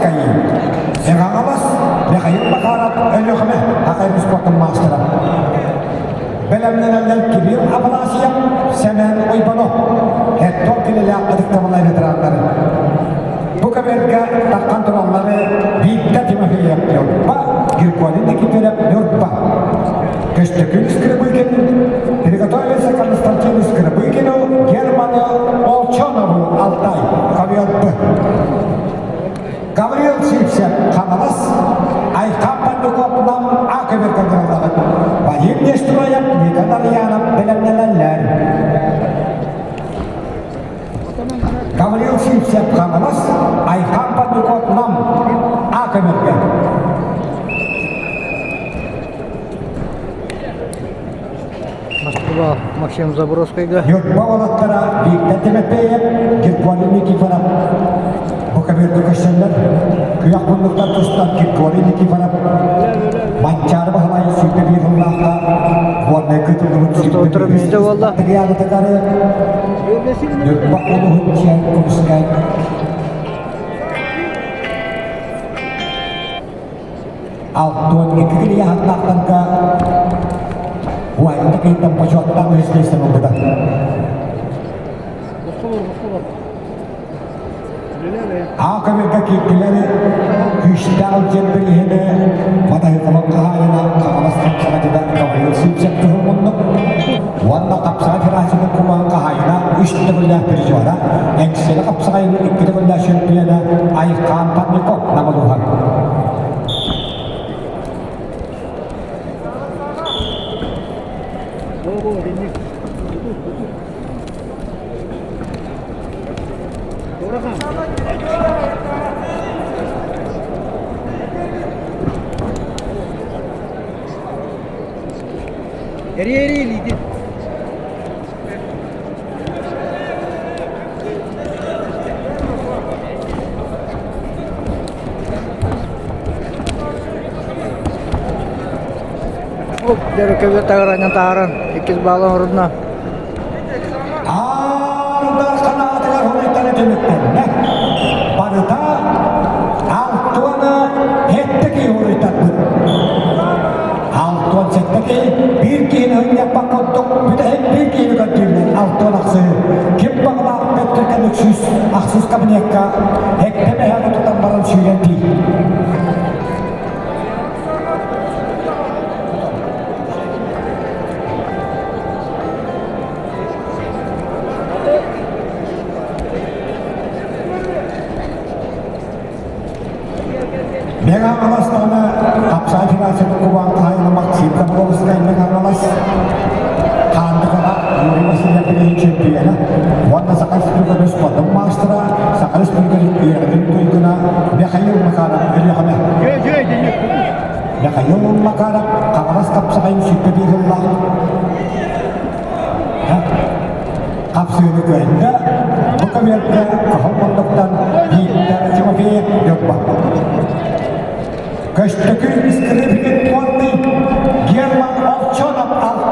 Горскай, Мэҥэ-Хаҥалас, Михаил Макаров, Өлүөхүмэ, Хахай спортун маастара. Бэлэмнэнэллэр Кирилл Афанасьев, Сэмэн Ойбонов, Хеттон кинилээх ытыктабыллар ветераннары. Бу көбүөргэ таххан тураллары Виктор Тимофеев Ньурба, Григорий Никифоров Ньурба. Көстөкүүн Скрыбыкин, приготовился Константину Скрыбыкину, Герману Олчонову Алтай, ковер Б. Гаврил Сивцев Хаҥалас, Айхан Пандуков Нам А көбүөргэ кыраллаҕыт. Вадим Нестроев, Никон Арьянов бэлэмнэнэллэр. Гаврил Сивцев Хаҥалас, Айхан Пандуков Нам А көбүөргэ. Москва Максим Забродскайга. Ньурба уолаттара Виктор Тимофеев, Григорий Никифоров бу көбүөргэ көрсөллөр. Күөх муннуктан тустан Григорий Никифоров Манчаары Баһылай 101 сыллаахха Горнайга тыллыбыт Тустубуттара мүстэ буолла. Триадатыгары Ньурба улууһун чиэн көмүскээн 62 килийаһаттаахтарга уайда кыйтан бочуоттаах үһүс миэстэни ылбыта. Аа көмөргө киирдилэр күүстээх дьиэн бирииһини Матаһыкалан хаһаайына Хаҥалас хапсаҕатыгар Гаврил Сивцев туһумуннук уонна хапсаҕай федерациятын кумаҕын хаһаайына үс төгүллээх призера Эҥсиэли хапсаҕайын икки төгүллээх чемпиона Айхаан Парников намылуһар. Эрий-эрий илиитин. Оп, дөрөкөбө таҕаранан таһааран иккис баалан орунна. Аардар санаатыгар хуруйтары түмүктэннэ. Барыта алтуона сэттэ киһи хуруйтарбыт. Алтуон сэттэ киһи биир киһини ынньаппат курдук бүтэһик биир киһини көрдүүллэр алтуон ахсыы. Ким баҕалаах бөттөргөн үксүс ахсыс кабинекка хэктэ мэһэҕи тутан баран сүүрэн тиий. Мэҥэ Хаҥаластаана Хапсаҕай Федерациятын кубаан хаһаайына Максим Добровскай Мэҥэ Хаҥалас Хаандыгаҕа Юрий Васильев билигин чемпиона уонна Саха Республикатын спордун маастара, Саха Республикатын үөрэҕин туйгуна Михаил Макаров Өлүөхүмэ. Михаил Макаров Хаҥалас хапсаҕайын 21 сыллаах хапсыыны кыайда. Бу көбүөргэ Кыһыл муннуктан Виктор Тимофеев Ньурба. Көстөкүүн Скрипкин Конный, Герман Овчонов Алтай.